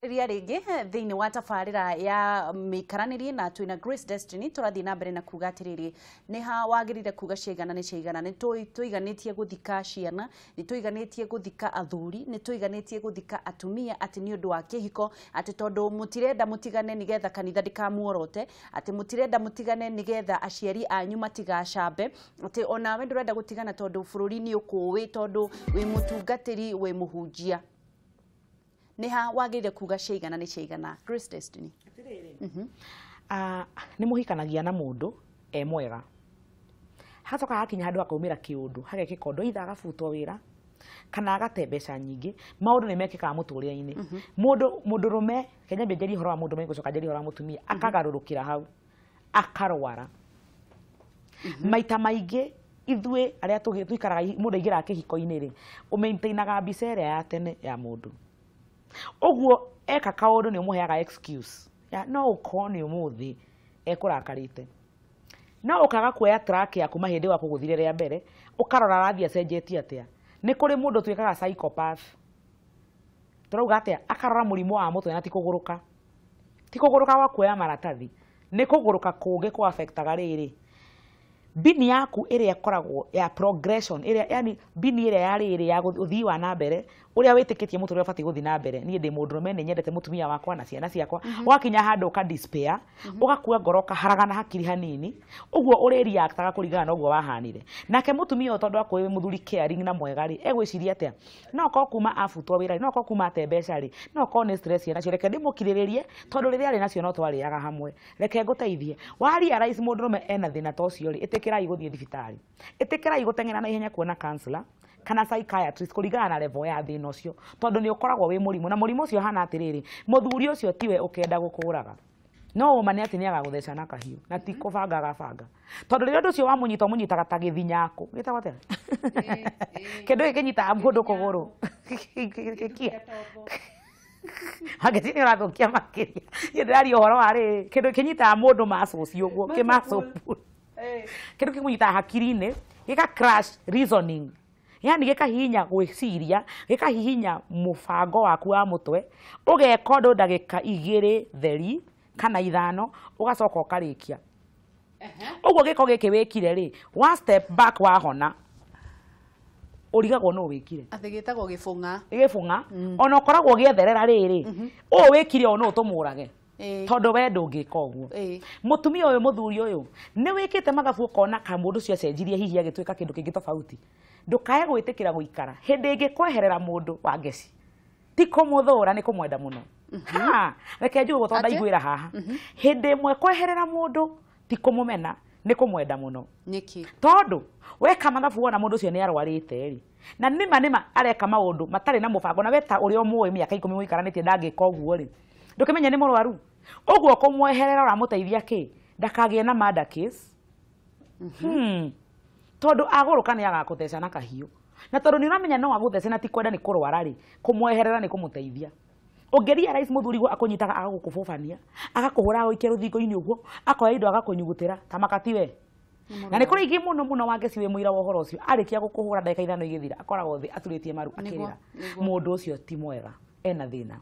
Rĩrĩa rĩngĩ thĩinĩ wa tabarĩra ya mĩikaranĩrie na twĩna Grace Destiny, tũrathiĩ na mbere na kuga atĩrĩrĩ, nĩ ha wagĩrĩire kuga ciaigana nĩ ciaigana. Nĩ tũiganĩtie gũthika ciana, nĩ tũiganĩtie gũthika athuri, nĩ tũiganĩtie gũthika atumia atĩ nĩ ũndũ wa kĩhiko, atĩ tondũ mũtirenda mũtigane nĩgetha kanitha ndĩkamuorote, atĩ mũtirenda mũtigane nĩgetha aciari anyu matigacambe, atĩ onawe ndũrenda gũtigana tondũ bũrũri nĩ ũkũĩ, tondũ wĩ mũtungatĩri, wĩ mũhunjia. Nĩ ha wagĩrĩire kuga ciaigana nĩ ciaigana? Grace Destiny. Ah, nĩ mũhikanagia na mũndũ e mwega, hagacoka hakinya handũ hakaumĩra kĩũndũ, hagekĩka ũndũ, either agabutwo wĩra kana agate mbeca nyingĩ. Maũndũ nĩ mekĩkaga mũtũrĩre-inĩ. Mũndũ mũndũrũme, kenya njarie ũhoro wa mũndũrũme, ngũcoka njarie ũhoro wa mũtumia, akagarũrũkĩra hau akarwara. Maita maingĩ ithuĩ arĩa tũikaraga mũndũ aingĩraga kĩhiko-inĩ rĩ, ũmaintainaga mbica ĩrĩa ya tene ya mũndũ. Ũguo eka kaũndũ nĩ ũmũheaga excuse ya no ũkorwo nĩ ũmũthĩ ekũrakarĩte, no ũkaga kuoya track ya kuma hĩndĩ wa kũgũthire rĩa mbere, ũkarora arathiĩ acenjetie atĩa. Nĩ kũrĩ mũndũ twĩkaga psychopath, tũrauga atĩa, akarora mũrimũ wa mũtwe, na ti kũgũrũka, ti kũgũrũka gwa kuoya maratathi, nĩ kũgũrũka kũngĩ kũ affectaga rĩrĩ mbini yaku ĩrĩa ĩkoragwo ya progression, ĩrĩa yani mbini ĩrĩa ya rĩrĩ ya ũthii wa na mbere, ũrĩa wĩtĩkĩtie mũtũrĩre ũbatiĩ gũthiĩ na mbere. Niĩ ndĩ mũndũrũme, nĩ nyendete mũtumia wakwa na ciana ciakwa. Wakinya handũ ũka despair, ũgakua ngoro, ũkaharagana hakiri hanini, ũguo ũrĩ reactaga kũringana na ũguo wahanire. Nake mũtumia ũyũ, tondũ akũĩ mũthuri caring na mwega rĩ, egwĩciria atĩa? No okorwo kuma abutwo wĩra rĩ, no okorwo kuma ate mbeca rĩ, no okorwo nĩ stress ena nacio, reke ndĩmũkirĩrĩrie, tondũ rĩrĩa arĩ nacio no twarĩaga hamwe, reke ngũteithie. Wa realize mũndũrũme ena thĩna ta ũcio rĩ, ĩtĩkĩrai gũthiĩ thibitarĩ, ĩtĩkĩrai gũteng'era na ihenya kuona counselor kana psychiatrist kũringana na level ya thĩna ũcio, tondũ nĩ ũkoragwo wĩ mũrimũ, na mũrimũ ũcio ũhana atĩrĩrĩ, mũthuri ũcio tiwe ũkenda gũkũraga, no ũma nĩ atĩ nĩ agagũtheca na kahiũ, na ti kũbanga agabanga, tondũ rĩrĩa ũndũ ũcio wamũnyita, ũmũnyitaga ta gĩthinyakũ, gĩtagwo atĩa kĩndũ gĩkĩ kĩnyitaga mũndũ kũgũrũ gĩkia angĩti nĩ ũrathũkia makĩria. Niĩ ndĩraria ũhoro wa rĩrĩ, kĩndũ kĩnyitaga mũndũ muscles ũguo, kĩ muscle pull, kĩndũ kĩmũnyitaga hakiri-inĩ, gĩka crash reasoning, yani gĩkahihinya gwĩciria, gĩkahihinya mũbango waku wa mũtwe, ũgeka ũndũ ndagĩka 2 theri kana 5, ũgacoka ũkarĩkia ũguo. Gĩko gĩkĩ wĩkire rĩ, one step back, wahona ũrigagwo no wĩkire. Atĩ gĩtagwo gĩbũng'a. Gĩbũng'a, ona ũkoragwo ũgĩetherera rĩrĩ, ũũ wĩkire ũũ no ũtũmũrage, tondũ we ndũngĩka ũguo. Mũtumia ũyũ, mũthuri ũyũ, nĩ wĩkĩte mathabu ũkona ka mũndũ ũcio acenjirie, hihi agĩtuĩka kĩndũ kĩngĩ tofauti. Ndũkae gwĩtĩkĩra gũikara hĩndĩ ĩngĩ kweherera mũndũ wa ngeci ti kũmũthũra, nĩ kũmwenda mũno. Ha, reke njuge ũguo tondũ Atĩ? ndaiguĩra haha. Hĩndĩ ĩmwe kweherera mũndũ ti kũmũmena, nĩ kũmwenda mũno. Nĩkĩ? Tondũ weka mathabu wona mũndũ ũcio nĩ arwarĩte rĩ, na nĩma nĩma areka maũndũ matarĩ na mũbango, na we ta ũrĩa ũmũĩ mĩaka 10 mũikaranĩtie ndangĩka ũguo rĩ, ndũkĩmenye nĩ mũrwaru. Ũguo kũmweherera ũramũteithia kĩ? Ndakagĩe na murder case. Tondũ agũrũka nĩ agakũtheca na kahiũ, na tondũ nĩ ũramenya no agũthece na ti kwenda, nĩ kũrwara rĩ, kũmweherera nĩ kũmũteithia. Ũngĩ realize mũthuri guo akũnyitaga, agagũkũbũbania, agakũhũra, agagũikia rũthingo-inĩ ũguo, akoya indo agakũnyugutĩra ta makati we, na nĩ kũrĩ ingĩ mũno mũno. Wangeci wĩ mũira wa ũhoro ũcio. Arĩkia gũkũhũra, ndagĩka 5 igĩthira akoragwo thĩ aturĩtie maru akĩrĩra. Mũndũ ũcio ti mwega, ena thĩna.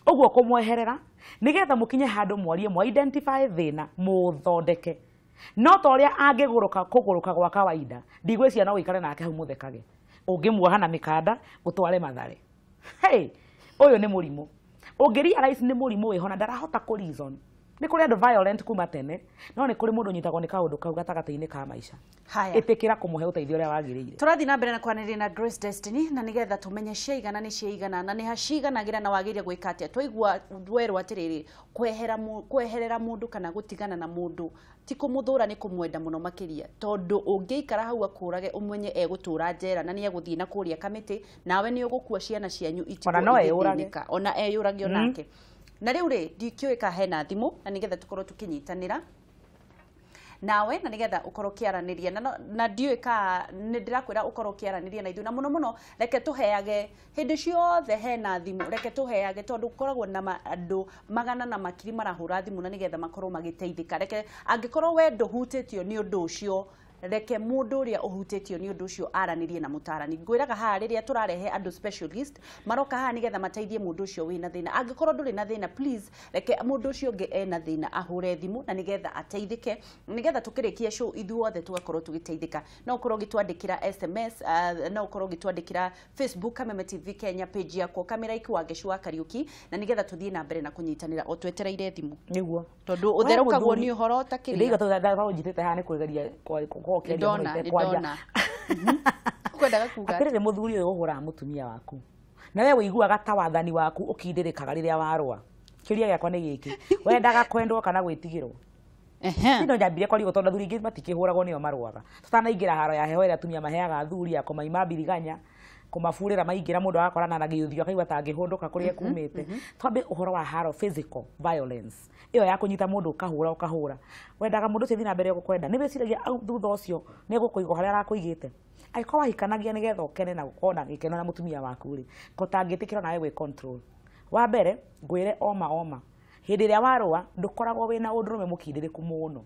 Ũguo kũmweherera nĩgetha mũkinye handũ mwarie, mwa identify thĩna, mũthondeke. No ta ũrĩa angĩgũrũka kũgũrũka gwa kawaida, ndigwĩciria no ũikare nake hau mũthekage ũngĩmuoha na mĩkanda ũtware Mathare. Hey, ũyũ nĩ mũrimũ. Ũngĩ realize nĩ mũrimũ wĩho na ndarahota kũ reason. Nĩ kũrĩ andũ violent kuma tene, no nĩ kũrĩ mũndũ ũnyitagwo nĩ kaũndũ kau gatagatĩ-inĩ ka maica. Haya. Ĩtĩkĩra kũmũhe ũteithio ũrĩa wagĩrĩire. Tũrathiĩ na mbere na kwaranĩria na Grace Destiny, na nĩgetha tũmenye ciaigana nĩ ciaigana, na nĩ ha ciiganagĩra, na wagĩrĩire gwĩka atĩa. Twaigua werwo atĩrĩrĩ, kweherera mũndũ kana gũtigana na mũndũ ti kũmũthũra, nĩ kũmwenda mũno makĩria, tondũ ũngĩikara hau akũrage, ũmenye egũtũra njera na nĩ egũthiĩ na kũrĩa kamĩtĩ, nawe nĩ ũgũkua, ciana cianyu itigwo Ona no eyũrage. igĩthĩnĩka. Ona eyũrage onake. Na rĩu rĩ, ndikĩũĩ ka hena thimũ, na nĩgetha tũkorwo tũkĩnyitanĩra nawe, na nigetha ukorwo ũkĩaranĩria na, na ndiũĩ ka nĩ ndĩrakwĩra ũkorwo ũkĩaranĩria na ithuĩ. Na mũno mũno reke tũheage hĩndĩ ciothe hena thimũ, reke tũheage, tondũ gũkoragwo na andũ magana na makiri marahũra thimũ, na nĩgetha makorwo magĩteithĩka. Reke angĩkorwo we ndũhutĩtio nĩ ũndũ ũcio. Reke mũndũ ũrĩa ũhutĩtio nĩ ũndũ ũcio aranĩrie na mũtarani. Ngwĩraga haha rĩrĩa tũrarehe andũ specialist maroka haha nĩgetha mateithie mũndũ ũcio wĩna thĩna. Angĩkorwo ndũrĩ na thĩna, please reke mũndũ ũcio ũngĩ ena thĩna ahũre thimũ na nĩgetha ateithĩke, nĩgetha tũkĩrĩkia show ithuothe tũgakorwo tũgĩteithĩka. No ũkorwo ũgĩtwandĩkĩra SMS, no ũkorwo ũgĩtwandĩkĩra Facebook Kameme TV Kenya page yakwa Kamĩraiki wa Ngecu wa Kariuki, na nĩgetha tũthiĩ na mbere na kũnyitanĩra o twetereire thimũ. Nĩguo. Tondũ ũtherũkagwo nĩ ũhoro ta kĩrĩa. Ndĩiga tondũ njitĩte haha nĩ kwĩgeria gũkorwo ũkĩaria mũno Nĩndona, itekwaria. nĩndona. Ũkwendaga kuga atĩa? Atĩrĩrĩ, mũthuri ũyũ ũhũraga mũtumia waku na we wĩiguaga ta wathani waku ũkindĩrĩkaga rĩrĩa warũa, kĩũria gĩakwa nĩ gĩkĩ: wendaga kwendwo kana gwĩtigĩrwo? No nyambire kwaria ũguo tondũ athuri aingĩ matikĩhũragwo, nĩo marũaga. Tũtanaingĩra haro ya heho ĩrĩa atumia maheaga athuri ya kũmaima mbiriganya, kũmaburĩra maingĩra, mũndũ agakorana na gĩũthiũ akaigua ta angĩhũndũka kũrĩa kumĩte. Twambe ũhoro wa haro, physical violence ĩyo ya kũnyita mũndũ ũkahũra ũkahũra, wendaga mũndũ ũcio athiĩ na mbere gũkwenda? Nĩ wĩciragia au thutha ũcio nĩ egũkũiga harĩa arakũigĩte? Angĩkorwo wahikanagia nĩgetha ũkene na gũkorwo na gĩkeno na mũtumia waku rĩ, ko tangĩtĩkĩra nawe gwĩ control. Wa mbere ngwĩre oma oma, hĩndĩ ĩrĩa warũa ndũkoragwo wĩna ũndũrũme mũkindĩrĩku mũno,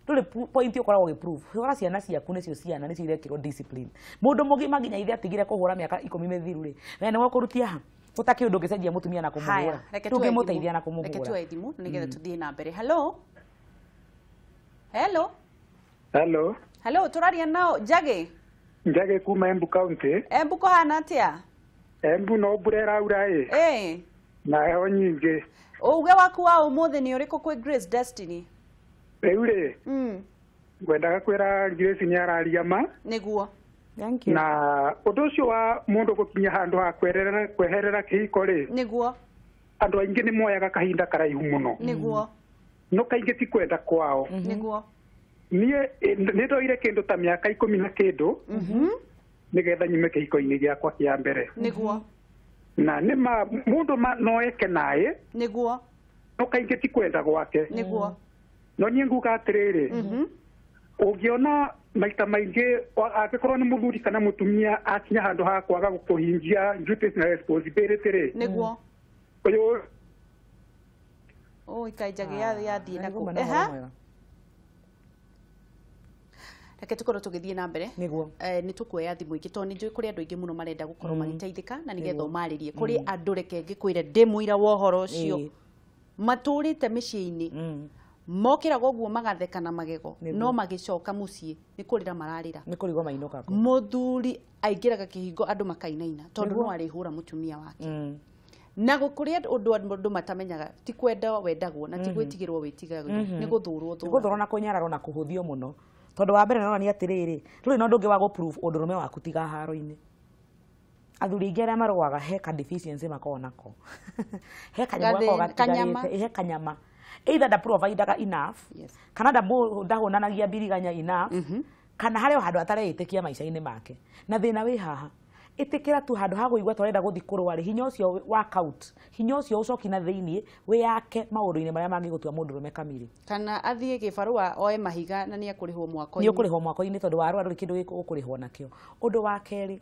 ndũrĩ point ũkoragwo ũgĩ-prove. Hũra ciana ciaku, nĩcio ciana nĩcio irekĩrwo discipline. Mũndũ mũgima nginya ithe atigire kũhũra mĩaka 10 mĩthiru rĩ, we nĩwe ũkũrutia ha ũtakĩ ũndũ ũngĩcenjia mũtumia na kũmũhũra? Haya, reke tuoe thimũ. Ndũngĩmũteithia na Reke kũmũhũra. tuoe thimũ nĩgetha tũthiĩ na mbere. Hello, hello. Hello. Hello, tũraria nao Njagĩ. Njage kuma Embu County. Embu kũhana atĩa? Embu no mbura ĩraura ĩ. Ĩ. Na heho nyingĩ. Uge waku wa ũmũthĩ nĩ ũrĩkũ kwĩ Grace Destiny? Rĩu rĩ, ngwendaga kwĩra Grace nĩ araria ma. Nĩguo. Thank you. Na ũndũ ũcio wa mũndũ gũkinya handũ ha kweherera kĩhiko rĩ, Nĩguo. andũ aingĩ nĩ moyaga kahinda karaihu mũno. Nĩguo. No kaingĩ ti kwenda kwao. Nĩguo. Niĩ nĩ ndoire kĩndũ ta mĩaka 10 na kĩndũ nĩgetha nyume kĩhiko-inĩ gĩakwa kĩa mbere. Nĩguo. Na nĩ ma mũndũ no eke naĩ, Nĩguo. no kaingĩ ti kwenda gwake. Nĩguo. No niĩ nguga atĩrĩrĩ, ũngĩona maita maingĩ angĩkorwo nĩ mũthuri kana mũtumia akinya handũ ha kwaga kũhingia duties na responsibility rĩ, Nĩguo. ũyũ Oi, kaĩ Njagĩ yathiĩ Na nakũ. nĩguo na ũhoro mwega. Reke tũkorwo tũgĩthiĩ na mbere. Nĩguo. Nĩ tũkuoya thimũ ingĩ tondũ nĩ njũĩ kũrĩ andũ aingĩ mũno marenda gũkorwo magĩteithĩka na nĩgetha ũmarĩrie. Kũrĩ andũ, reke ngĩkwĩre ndĩ mũira wa ũhoro ũcio, matũrĩte mĩciĩ-inĩ, mokĩraga ũguo magatheka na magego, no magĩcoka mũciĩ nĩ kũrĩra mararĩra. Nĩ kũrigwo mainũka kũ. Mũthuri aingĩraga kĩhingo andũ makainaina tondũ no arĩhũra mũtumia wake. Na gũkũrĩ ũndũ andũ matamenyaga, ti kwenda wendagwo na ti gwĩtigĩrwo wĩtigagĩrwo, nĩ gũthũrwo Nĩ gũthũrwo na kũnyararwo na kũhũthio mũno, tondũ wa mbere nĩronania atĩrĩrĩ, ndũrĩ na ũndũ ũngĩ wa gũ-prove ũndũrũme waku tiga haro-inĩ. Athuri aingĩ arĩa marũaga he ka deficiency makoragwo nako, he kanyamũ gakoragwo Gathĩna- kanyama. gatigarĩte, he kanyama, either ndaprovidaga enough, kana ndahũnanagia mbiriganya enough, kana harĩ o handũ atareĩtĩkia maica-inĩ make. Na thĩna wĩ haha, ĩtĩkĩra tu handũ ha kũigua tũrenda gũthiĩ kũrũa rĩ, hinya ũcio work out, hinya ũcio ũcoki na thĩiniĩ wĩyake maũndũ-inĩ marĩa mangĩgũtua mũndũrũme kamiri. Kana athiĩ gĩbarũa oe mahiga na nĩ ekũrĩhwo mwako-inĩ. Nĩ ũkũrĩhwo mwako-inĩ tondũ warũa ndũrĩ kĩndũ ũkũrĩhwo nakĩo. Ũndũ wa kerĩ,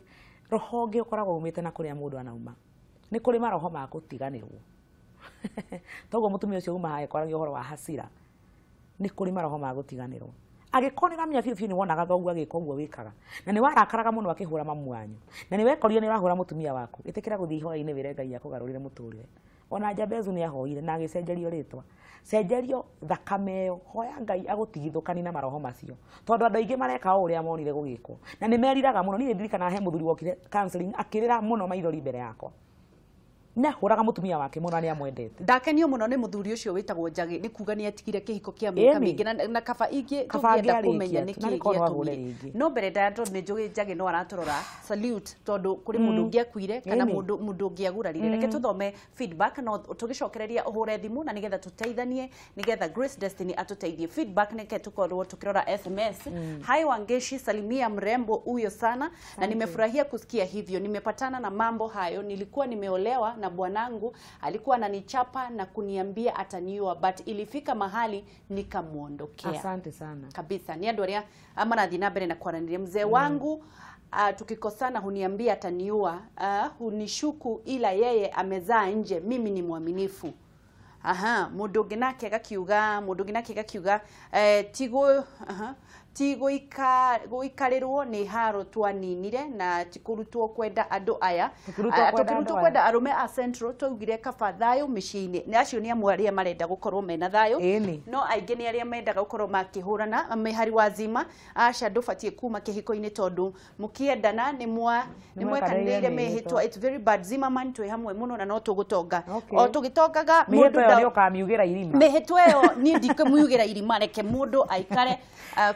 roho ũngĩ ũkoragwo umĩte na kũrĩa mũndũ anauma, nĩ kũrĩ maroho ma gũtiganĩrwo. Toguo mũtumia ũcio uma haha kwaragia ũhoro wa hasira, nĩ kũrĩ maroho ma gũtiganĩrwo. Angĩkorwo nĩ ũramenya biũ biũ nĩ wonaga thoguo agĩka ũguo wĩkaga, na nĩ warakaraga mũno akĩhũra mamu wanyu, na nĩ wekorire nĩ ũrahũra mũtumia waku, ĩtĩkĩra gũthiĩ ihoya-inĩ wĩre Ngai akũgarũrĩre mũtũrĩre. Ona Jabezu nĩ ahoire na agĩcenjerio rĩtwa. Cenjerio thakame ĩyo, hoya Ngai agũtigithũkanie na maroho macio, tondũ andũ aingĩ mareka o ũrĩa monire gũgĩkwo na nĩ meriraga mũno. Niĩ ndirikanaga he mũthuri wokire counseling akĩrĩra mũno maithori mbere yakwa, nĩ ahũraga mũtumia wake mũno na nĩ amwendete. Ndakenio mũno nĩ mũthuri ũcio wĩtagwo Njagĩ nĩ kuga nĩ atigire kĩhiko kĩa mĩaka Ĩni. mĩingĩ na kaba ingĩ Kaba tũngĩenda angĩarĩkia kũmenya tu, nĩkĩ na nĩ korwo ahũre gĩatũmire. rĩngĩ. No mbere ndaya, tondũ nĩ njũĩ Njagĩ no aratũrora, salute, tondũ kũrĩ mũndũ ũngĩ akuire kana Ĩni. mũndũ ũngĩ agurarire. Reke tũthome feedback no tũgĩcokereria ũhũre thimũ na nĩgetha tũteithanie, nĩgetha Grace Destiny atũteithie. Feedback nĩke tũkorwo tũkĩrora SMS. Hi Wangeshi, salimia mrembo huyo sana na nimefurahia kusikia hivyo. Nimepatana na mambo hayo, nilikuwa nimeolewa na bwanangu alikuwa ananichapa na kuniambia ataniua, but ilifika mahali nikamuondokea. Asante sana. Kabisa ni andũ arĩa marathiĩ na mbere na kwaranĩria. Mzee wangu tukikosana huniambia ataniua, hunishuku, ila yeye amezaa nje, mimi ni mwaminifu. Aha, mundu ungi nake agakiuga, mundu ungi nake agakiuga tigo aha ti guikarirwo ni haro twaninire na ti kurutwo kwenda andu aya, tukirutwo kwenda arume a Central twaugire kaba thayo miciini ni acio ni amwe aria marenda gukorwo mena thayo, no aingi ni aria mendaga gukorwo makihurana mihari wazima. Aca ndubatie kuma kihiko-ini tondu mukiendana ni mwekanire mihitwa. It's very bad. Zimmerman twi hamwe muno na no tugutonga o tugitongaga mundu nda ukamiugira irima mihitwa iyo ni ndikumuugira irima, reke mundu aikare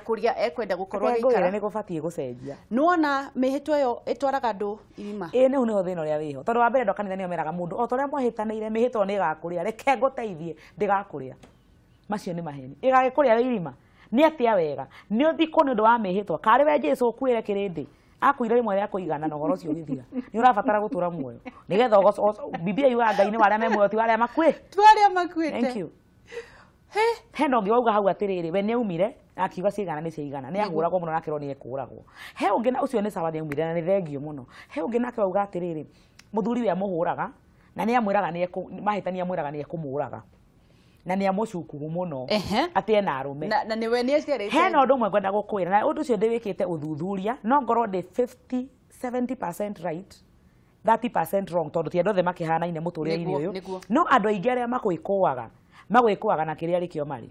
kuria ekwenda gukorwo agikara ni gubatie gucenjia. Nuona mihitwa iyo itwaraga andu irima. Ĩ nĩu nĩho thĩna ũrĩa wĩho, tondũ wa mbere andũ a kanitha nĩo meraga mũndũ o ta ũrĩa mwahĩtanĩire mĩhĩtwa nĩ ĩgakũrĩa, reke ngũteithie ndĩgakũrĩa. Macio nĩ maheni. Ĩgagĩkũrĩa wĩ irima nĩ atĩa wega nĩ ũthikwo nĩ ũndũ wa mĩhĩtwa karĩ we Jesũ ũkuĩre kĩrĩndĩ akuire rĩmwe rĩa kũigana na ũhoro ũcio ũgĩthira. Nĩ ũrabatara gũtũra muoyo nĩgetha Biblia yugaga Ngai nĩ wa arĩa me muoyo ti wa arĩa makuĩ. Ti wa arĩa makuĩte. Thank you. Hena ũngĩ wauga hau atĩrĩrĩ, we nĩ aumire akiuga ciigana nĩ ciigana, nĩ ahũragwo mũno na akĩrwo nĩ ekũragwo. He ũngĩ na ũcio nĩ sawa nĩ aumire na nĩ thengio mũno. He ũngĩ nake wauga atĩrĩrĩ, mũthuri we amũhũraga na nĩ amwĩraga nĩ mahĩtania amwĩraga nĩ ekũmũraga na nĩ amũcukugu mũno atĩ ena arũme na nĩwe nĩ aciarĩte. Hena ũndũ ũmwe ngwenda gũkwĩra na ũndũ ũcio ndĩwĩkĩte ũthuthuria, no ngorwo ndĩ 50 70% right 30% wrong, tondũ ti andũ othe makĩhanaine mũtũrĩre-inĩ ũyũ, no andũ aingĩ arĩa makwĩkũaga magwĩkũaga na kĩrĩa arĩkĩo marĩ.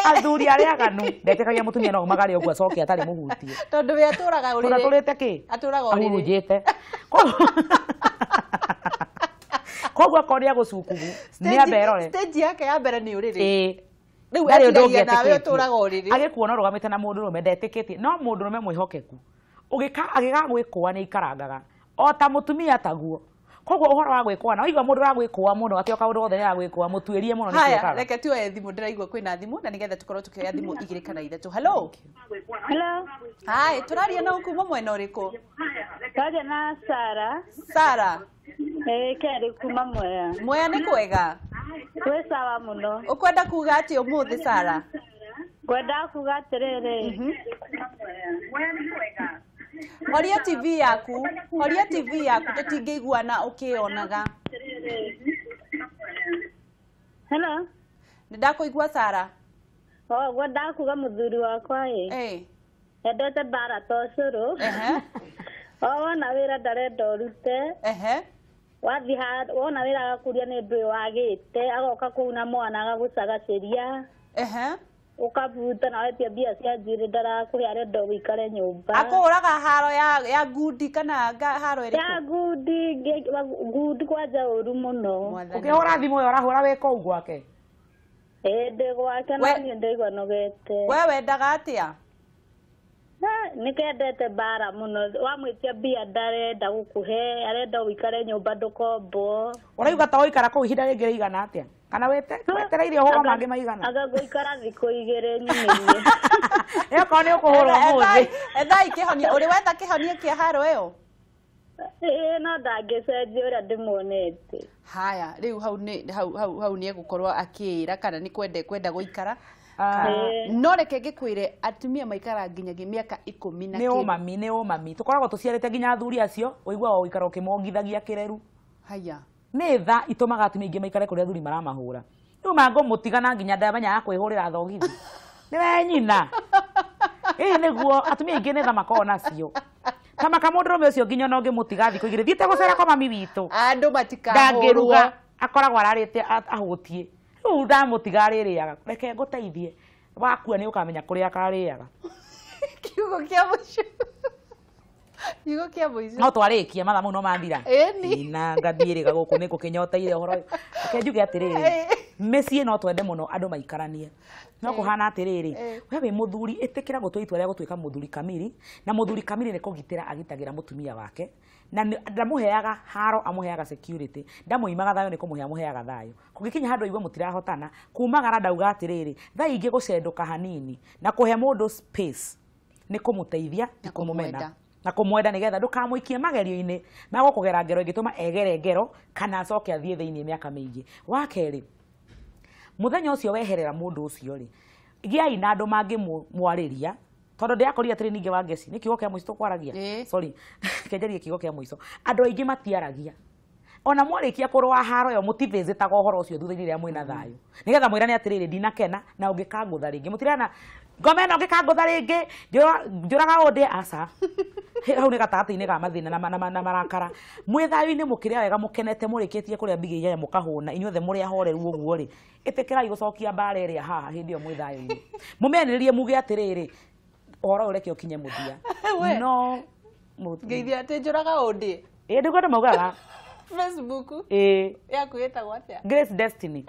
Athuri arĩa aganu ndetĩkagia mũtumia no umagare ũguo acoke atarĩ mũhutie, tondũ we atũraga ũrĩrĩ, atũrĩte kĩ atũraga ũrĩrĩ ahurunjĩte. Koguo akorwo nĩ agũcukugu nĩ ambe erore stage yake ya mbere nĩ ũrĩrĩ. Rĩu ndarĩ ũndũ etiragia nawe ũngĩ ũtũraga ũrĩrĩ, agĩkuona ũrũgamĩte na mũndũ ũrũme ndetĩkĩtie, no mũndũ ũrũme mwĩhokeku agĩgagwĩkũa nĩ aikarangaga o ta mũtumia taguo. Koguo ũhoro wa gwĩkũa na waigua mũndũ ũragwĩkũa mũno atĩ o kaũndũ gothe nĩ aragwĩkũa mũtuĩrie mũno nĩ Haya, kĩũkaga. reke tuoye thimũ, ndĩraigua kwĩna thimũ na nĩgetha tũkorwo tũkĩoya thimũ igĩrĩ kana ithatũ. Hello. Hello. Hi, tũraria na kuma mwena ũrĩkũ? Twaria na Sara. Sara. Kerĩ kuma Mwea. Mwea nĩ kwega? Kwĩ sawa mũno. Ũkwenda kuga atĩa ũmũthĩ Sara? Ngwenda kuga atĩrĩrĩ. Horia TV yaku, horia TV yaku tũtingĩiguana ũkĩonaga. Hello. Nĩ ndakũigua Sara. Oh, ngwenda kuga mũthuri wakwa ĩ. Endete mbara ta ũcũrũ. O wona wĩra ndarenda ũrute. Wathiĩ wona wĩra agakũria nĩ ndũĩ wagĩte, agoka kũu na mwana agagũcagacĩria. Ũkabuta na wetia mbia cia njuĩrĩ ndarakũhe, arenda ũikare nyũmba. Akũhũraga haro ya ngundi kana haro ĩrĩkũ? Ya ngundi, ngundi kwanja ũru mũno. Ũkĩhũra thimũ ĩyo ũrahũra wĩ kũu gwake? Ĩĩ ndĩ gwake no niĩ ndĩigua nogete. We wendaga atĩa? Nĩkendete mbara mũno, wamwĩtia mbia ndarenda gũkũhe, arenda ũikare nyũmba ndũkombwo. Ũrauga ta ũikara kũu ihinda rĩngĩ rĩigana atĩa? Kana wetereire ũhũrwo mangĩ maigana? Anga ngũikara thikũ igĩrĩ nyumĩrie. Ĩyo nĩ ũkũhũrwo ũmũthĩ. Ethai kĩhonia, ũrĩ wetha kĩhonia kĩa haro ĩyo? Ĩĩ no ndangĩcenjia ũrĩa ndĩmuonete. Haya, rĩu hau nĩ hau nĩ egũkorwo akĩĩra kana nĩ kwenda ekwenda gũikara. No reke ngĩkwĩre atumia maikaraga nginyagia mĩaka ikũmi na Nĩ ũmami, nĩ ũmami. Tũkoragwo tũciarĩte nginya athuri acio, ũiguaga ũgũikara ũkĩmongithagia kĩreru. Haya. Nĩ tha itũmaga atumia aingĩ maikare kũrĩa athuri maramahũra. Rĩu mangũmũtigana nginya ndamenyaga kwĩhũrĩra thogithi. Nĩ we nyina. Ĩĩ nĩguo atumia aingĩ nĩ tha makoragwo nacio. Ta maka mũndũrũme ũcio nginya ona ũngĩmũtiga thikũ igĩrĩ thiĩte gũcera kwa mami witũ. Andũ matikahũrwo. Ndangĩruga, akoragwo ararĩte ahũtiĩ. Rĩu ndamũtiga arĩrĩaga, reke ngũteithie. Wakua nĩ ũkamenya kũrĩa akarĩaga. Kiugo kĩa mũico. Kiugo kĩa mũico. No twarĩkia mathaa mau no mathira. Ĩni. Na ngathiĩrĩga gũkũ nĩ ngũkĩnyoteire ũhoro ũyũ. Reke njuge atĩrĩrĩ, mĩciĩ no twende mũno andũ maikaranie. No kũhana atĩrĩrĩ, we wĩ mũthuri ĩtĩkĩra gũtua itua rĩa gũtuĩka mũthuri kamiri, na mũthuri kamiri nĩ kũgitĩra agitagĩra mũtumia wake, na ndamũheaga haro, amũheaga security, ndamũimaga thayũ nĩ kũmũhe amũheaga thayũ. Kũngĩkinya handũ aigue mũtirahotana, kumagara ndauga atĩrĩrĩ, thaa ingĩ gũcendũka hanini na kũhe mũndũ space nĩ kũmũteithia ti kũmũmena. Na kũmwenda nĩgetha ndũkamũikie magerio-inĩ ma gũkũgera ngero ĩngĩtũma egere ngero kana acoke athiĩ thĩinĩ mĩaka mĩingĩ. Wa kerĩ, mũthenya ũcio weherera mũndũ ũcio rĩ, gĩai na andũ mangĩmwarĩria, tondũ ndĩrakorire atĩrĩ ningĩ wa ngeci, nĩ kiugo kĩa mũico tũkwaragia. Sorry, kenjerie kiugo kĩa mũico. Andũ aingĩ matiaragia. Ona mwarĩkia kũrũa haro ĩyo mũtivĩzĩtaga ũhoro ũcio thutha-inĩ rĩrĩa mwĩna thayũ. Nĩgetha mwĩrane atĩrĩrĩ ndinakena na ũngĩkangũtha rĩngĩ. Mũtirana ngoma ĩno ũngĩkangũtha rĩngĩ njũraga ũndĩ aca. Hau nĩ gatagatĩ-inĩ ga mathĩna na marakara. Mwĩ thayũ-inĩ mũkĩrĩa wega mũkenete mũrĩkĩtie kũrĩa mbigĩ inyanya mũkahũna inyuothe mũrĩ ahoreru ũguo rĩ. Ĩtĩkĩrai gũcokia mbara ĩrĩa haha hĩndĩ ĩyo mwĩ thayũ-inĩ. Mũmĩanĩrĩrie muge atĩrĩrĩ ũhoro ũreke ũkinye mũthia. No ngeithia atĩ njũraga ũndĩ. Ĩĩ ndiguo andũ maugaga. Facebook ĩĩ yaku ĩtagwo atĩa? Grace Destiny.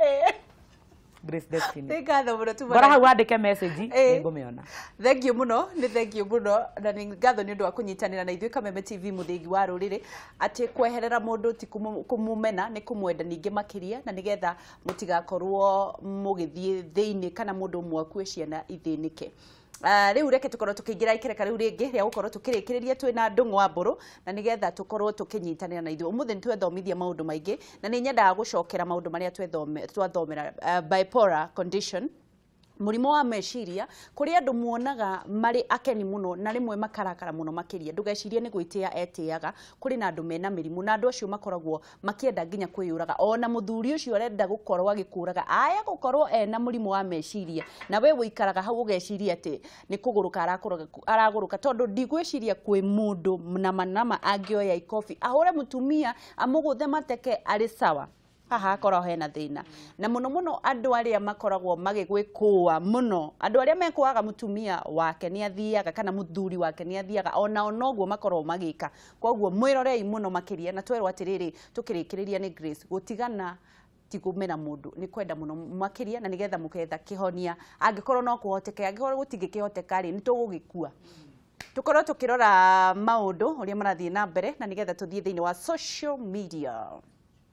Grace Destiny. Nĩ ngatho mũno tuma. Ngora hau wandĩke message nĩ ngũmĩona. Thank you mũno, nĩ thank you mũno na nĩ ngatho nĩ ũndũ wa kũnyitanĩra na ithuĩ Kameme TV mũthĩgi wa rũrĩrĩ atĩ kweherera mũndũ ti kũmũmena nĩ kũmwenda ningĩ makĩria na nĩgetha mũtigakorwo mũgĩthiĩ thĩinĩ kana mũndũ ũmwe akue ciana ithĩnĩke. Rĩu reke tũkorwo tũkĩingĩra ikereka rĩu rĩngĩ rĩa gũkorwo tũkĩrĩkĩrĩria twĩna Ndung'u wa Mbũrũ na nĩgetha tũkorwo tũkĩnyitanĩra na ithuĩ. Ũmũthĩ nĩ twethomithia maũndũ maingĩ na nĩ nyendaga gũcokera maũndũ marĩa twathomera bipolar condition, mũrimũ wa meciria kũrĩ andũ muonaga marĩ akeni mũno na rĩmwe makarakara mũno makĩria. Ndũgecirie nĩ gwĩtĩa etĩaga, kũrĩ na andũ mena mĩrimũ na andũ acio makoragwo makĩenda nginya kwĩyũraga. Ona mũthuri ũcio arenda gũkorwo agĩkũraga aya gũkorwo ena mũrimũ wa meciria na we wĩikaraga hau ũgeciria atĩ nĩ kũgũrũka aragũrũka, tondũ ndigwĩciria kwĩ mũndũ nama nama angĩoya ikobi ahũre mũtumia amũgũthe mateke arĩ sawa. Haha hakorwo hena thĩna. Na mũno mũno andũ arĩa makoragwo magĩgwĩkũa mũno, andũ arĩa mekũaga mũtumia wake nĩ athiaga kana mũthuri wake nĩ athiaga, onao noguo makoragwo magĩka. Koguo mwĩrorei mũno makĩria na twerwo atĩrĩrĩ tũkĩrĩkĩrĩria nĩ Grace, gũtigana ti kũmena mũndũ nĩ kwenda mũno makĩria na nĩgetha mũketha kĩhonia angĩkorwo no kũhoteke, angĩkorwo gũtingĩkĩhoteka rĩ nĩ tũgũgĩkua. Tũkorwo tũkĩrora maũndũ ũrĩa marathiĩ na mbere na nĩgetha tũthiĩ thĩinĩ wa social media.